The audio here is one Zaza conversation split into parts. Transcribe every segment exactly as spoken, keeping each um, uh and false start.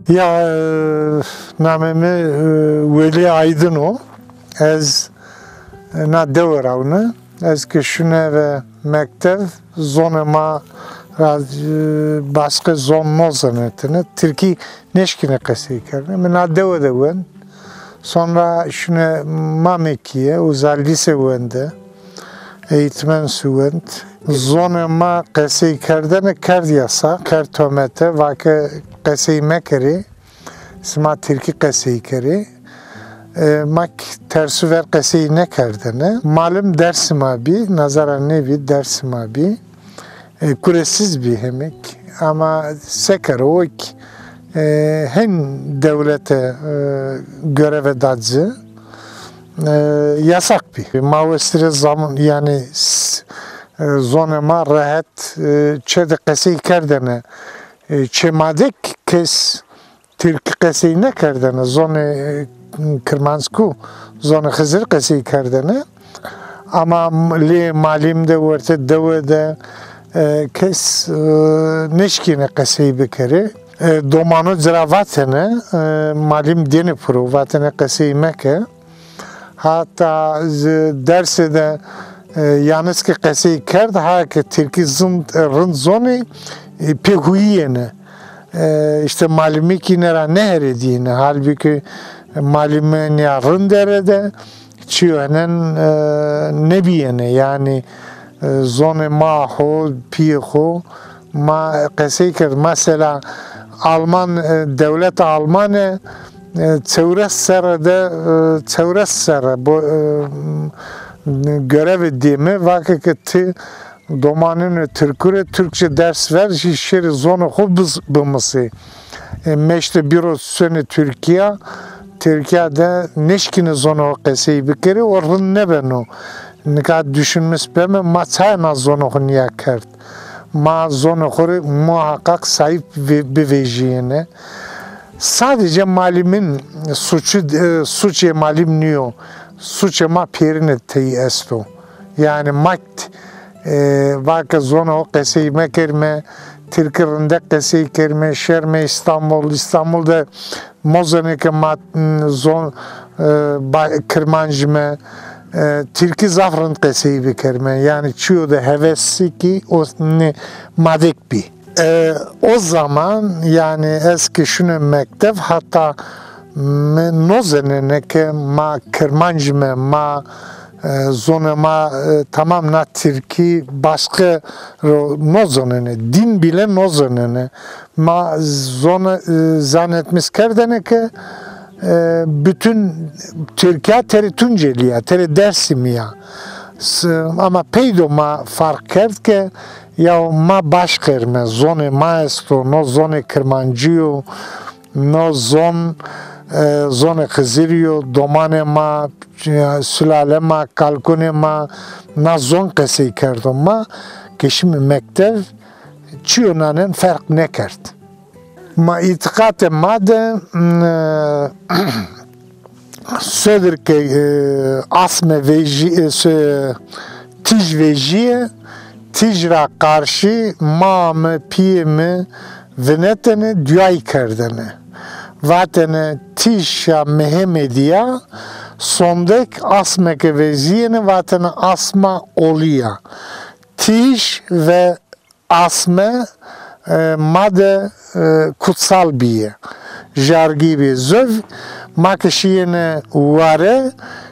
Ya, e, namê mi, e, Welî Aydin o. Ez, e, na dewe ra wune. Ez ke şune ve mektev, zonê ma ra, e, başqe zon nozenetine. Tirkî nêşkîne qesey kerdene. Mi na dewe de wend. Sonra şune Mamekîye, uza lîse wende. Eğitmen suwend. Zonê ma qesey kerdene kerd yasa, kerd tomete, va ke qesey mekerê, sima tirkî qesey kerê. E, ma k-, tersu ver qesey nêkerdene. Malim Dersima bî, nazara nêbî, Dersima bî. E, kuresiz bî hemik. Ama se kero, o k-, e, hen dewlete, e, göreve da ci. E, yasak bî. Ma westirê zaman, yani s-, e, zonê ma rehet, e, çê de qesey kerdene. E, çê ma de k-, kes tirkî qesey nêkerdene. Zonê, e, Kirmanckû, zonê Xizir qesey kerdene. Ama m-, lê malim de, werte dewe de, e, kes, e, nêşkîne qesey bikerê. E, domano ci ra vatene, e, malim dêne piro, vatene qesey meke. Hata z-, dersê de, e, yanis ke qesey kerd, ha ke tirkî zind, e, rind zonê, e, pê huyîyêne. E, îşte malimî kî îne ra nêheredîyêne. Halbukî malimî nîya rind ere de, çîyo henen, e, nêbîyêne. Yanî, e, zonê ma xo, pîyê xo, ma qesey kerd. Mesela Alman, e, dewleta Almane, e, çewres serre de, e, çewres serre bo, e, görevê dême, vake ke ti domanênê tirkû rê Türkçe ders ver, jî şêrê zonê xo biz-, bimisê. E, meşte bîro sonê Tirkîya, Tirkîya de nêşkîne zonê xo qesey bikerê, o rind nêbeno. Nika düşünmüş beme, ma çaya na zonê xo nîya kerd. Ma zonê xo rê muhakkak sahîp ve-, bivejîyêne. Sadece malimin suçu, e, suçê malim nîyo. Suçê ma pêrine tey esto. Yanî ma, e, vake zonê xo qesey mekerme, tirkî rindek qesey kerme, şerme Îstanbul, Îstanbul de mozenê ke ma, m, zon, e, ba-, kirmanc îme, e, tirkî zaf rind qesey bikerme. Yanî çîyo de hevesikî o nê madek bî. E, o zaman, yanî ez ke şune mektev, hata mi nozenêne ke ma kirmanc îme, ma, e, zonê ma, e, tamam na tirkî başqe ro nozenêne, dîn bîle nozenêne. Ma zone, e, zanetmiş kerdene ke, e, bütün Tirkîya terê Tuncelî ya, terê Dersimî ya. S-, ama peydo ma farq kerd ke ya ma baş kerme, zonê ma esto, no zonê kirmancî yo, no zon, e, zonê Xizirî yo, domanê ma, e, sulale ma, kalkunê ma, na zon qesey kerdo. Ma ke şîme mektev, çîyo nanen ferq nêkerd. Ma îtîqatê ma de, m, e, sodir ke, e, asme vejî-, e, se-, tîj vejîye, tîj ra qarşî maa mi, pîyê mi vinetene, duayî kerdene. Vatene tîja Mihemedî ya, sondek asme ke vezîyêne, vatene asma olî ya. Tîj ve asme, e, ma de, e, kutsal bîye. Jargî bî. Zov, ma ke şîyêne ware,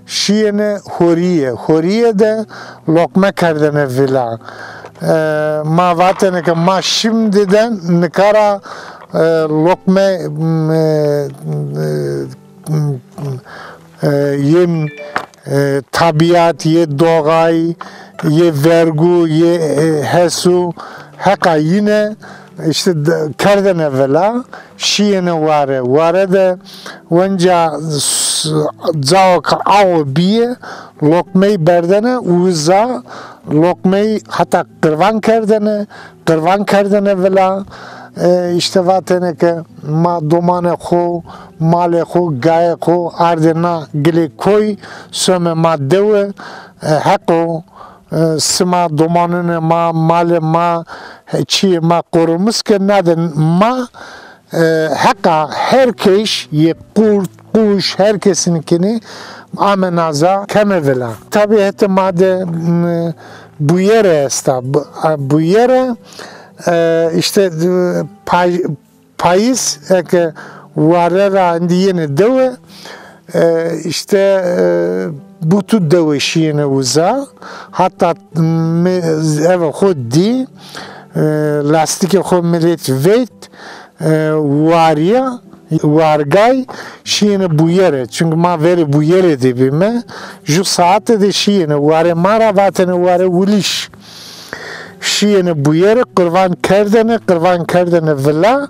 şîyêne horîye. Horîye de lokme kerdene vila. E, ma vatene ke ma şimdîden nika ra, e, lokme, m, e, e, e, yê, e, tebîat, yê doğay, yê vergû, yê, e, hesû, heqa yîne, îşte, de-, kerdene vila, şîyêne ware. Ware de wenca s-, cao ke awe bîye, lokmeyî berdene uza, lokmeyî heta qirvan kerdene, qirvan kerdene vila. E, îşte vatene ke ma domanê xo, malê xo, gayê xo ardê na gilê koy, some ma dewe, e, heq o, e, sima domanunê ma, malê ma, he-, çîyê ma qorumîş ke, na de ma, E, heqa her keş yê qurt, quş, her kesini kinî ame naza keme vila. Tabi hetê ma de, m, buyere esta. Bu-, a, buyere, e, işte, e, pay-, payîz eke ware ra endî yenê dewe, e, işte, e, butu dewe şîyêne uza. Hatta mi eve xo dî, e, lastîkê xo milet veyt, e, warîya, wargay şîyêne buyere. Çunke ma verê buyere de bîme. Ju saete de şîyêne warê ma ra, vatêne warê Wilîş. Şîyêne buyere, qurvan kerdêne, qurvan kerdêne vila,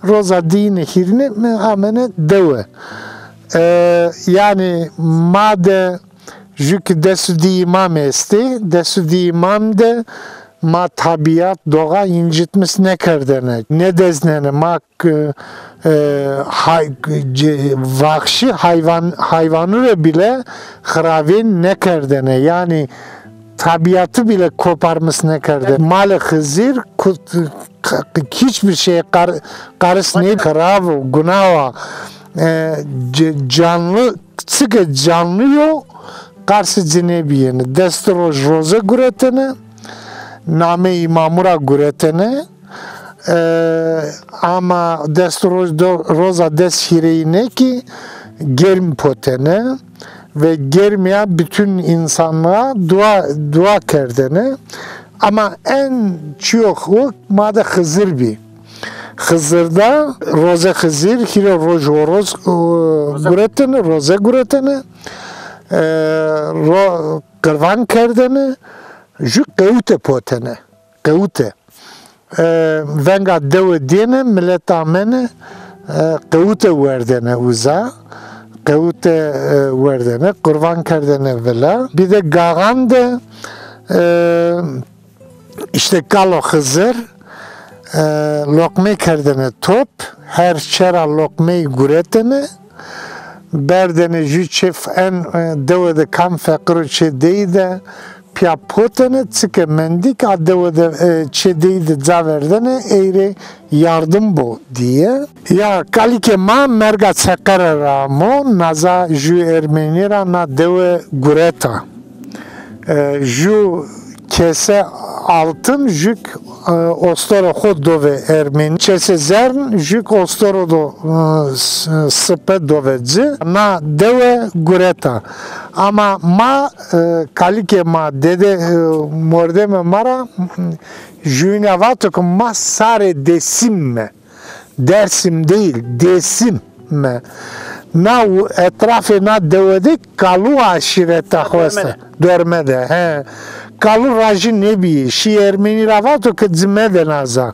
roza dîyine hîrine mi amêne dewe. E, yanî ma de ju ki des û dî îmam estê, des û dî îmam de ma tabîat, doğa incitmiş nêkerdêne, nêdeznêne. Ma k-, e, hay-, ce-, vahşî hayvan, hayvanû rê bîle xiravên nêkerdêne. Yanî tabîatî bîle koparmiş nêkerdêne. Malê Xizir kut-, k-, hiçbir şey qar-, qaris nê, xirav o, gunawa. E, ce-, canlı, çike canlı yo, qarsê ci nêbîyêne. Des roj roze guretêne, namê îmamû ra guretêne. E, ama des roj do-, roza des hîrêyî nê kî germ potêne ve germîya bütün insanlığa dua, dua kerdêne. Ama en çîyo xo ma de Xizir bî. Xizir de roze Xizir, hîrê roj horoz, e, guretêne, roze guretêne, e, ro-, qirvan kerdêne, ju qewite potêne. Qewite. E, venga dewe dêne, milet amêne, e, qewite werdêne uza, qewite, e, werdêne, qurvan kerdêne vila. Bir de Gaxan de, e, işte kalo Xizir, e, loqmey kerdêne top, her çera loqmey guretêne, berdêne ju çif en, e, dewe de kam feqir o çê dey de, pîya potêne, çike mendîk a dewe de, e, çê dey de ca verdêne, ey rê yardım bo diye. Ya kalikê ma merga Çeqere ra amo, naza ju Ermenî ra na dewe gureta. E, ju kese altın, jük, e, ostoro xo do ve Ermenî. Kese zern, jük ostoro do, e, s-, sipe do ve ci. Na dewe gureta. Ama ma, e, kalikê ma, dede, e, mordemê ma ra, juyîna vato ke ma sarê Dêsim me. Dersim değil, Dêsim me. Na u-, etrafê na dewe de Kalu aşîreta xo esta. Dorme de, he. Kalu rajî nêbîyê. Şî Ermenî ra vato ke ci mede naza.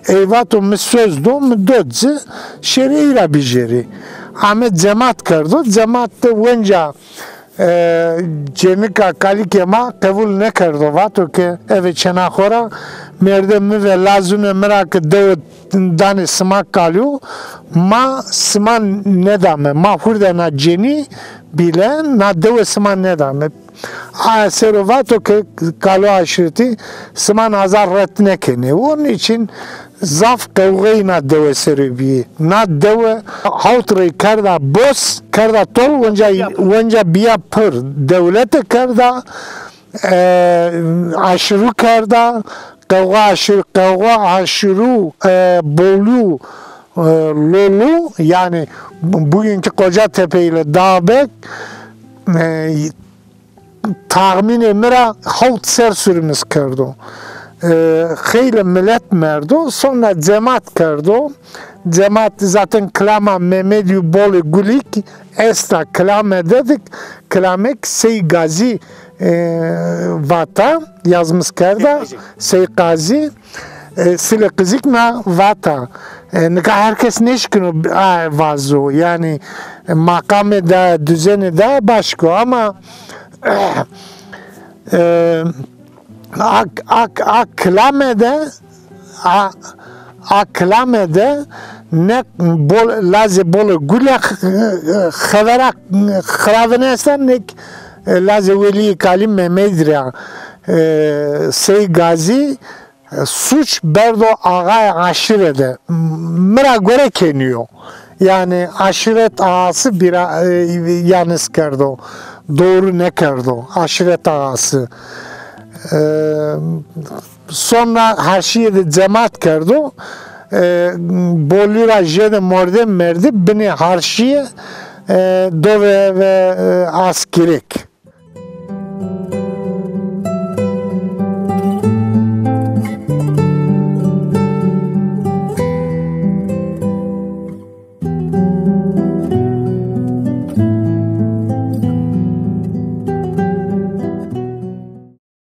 Ey vato mi söz do, mi do ci, şêrê ey ra bijêrî. Ame cemat kerdo, cemat de wenca E, cênika kalikê ma qebul nêkerdo. Vato ke eve çêna xo ra, mêrdê mi ve lazunê mi ra ke dewe danê sima kalû, ma sima nêdame. Ma hurdena cênî bîle na dewe sima nêdame. Aye ser o vato ke Kalu aşîretî sima naza ret nêkenê. Onun için zaf qewxeyî na dewe ser o bîyê. Na dewe hawt rey kerda bos, kerda tol, wenca, wenca bîya pir. Dewlete kerda, e, aşîrû kerda, qewxa aşîr-, qewxa aşîrû, e, bolû, e, lolû, yani bu-, bugünkü Kocatepe ile Dağbek, e, taxmînê mi ra hawt ser sürümüz kerdo. E, xeylê milet merdo, sonra cemat kerdo. Cemat zaten kilama Memedî Bolê Gulîk esta, kilame de dik, kilamek Sey Gazî, e, vata, yazmız kerda, Sey Gazî. Sey Qazî. E, Silê Qizîk na vata. E, nika her kes nêşkino a vazo. Yanî, e, maqamê de, duzenê de başko ama, e, a, a, a kilame de, a, a kilame de ne bol, lazê Bolê Gule x-, xevera xiravine esta, nek, e, lazê Welîyê Kalî Memedî ra, e, Sey Gazî, Suç berdo ağay aşire de. Mi ra gore kenîyo. Yanî aşiret ağası bira, e, yanlış kerdo. Doğru nekerdo. Aşiret ağası. E, sonra her şeyi de cemaat kerdo. E, bolî ra jêde mordem merdi, binê harşîye, e, do ve, ve, e, askirek.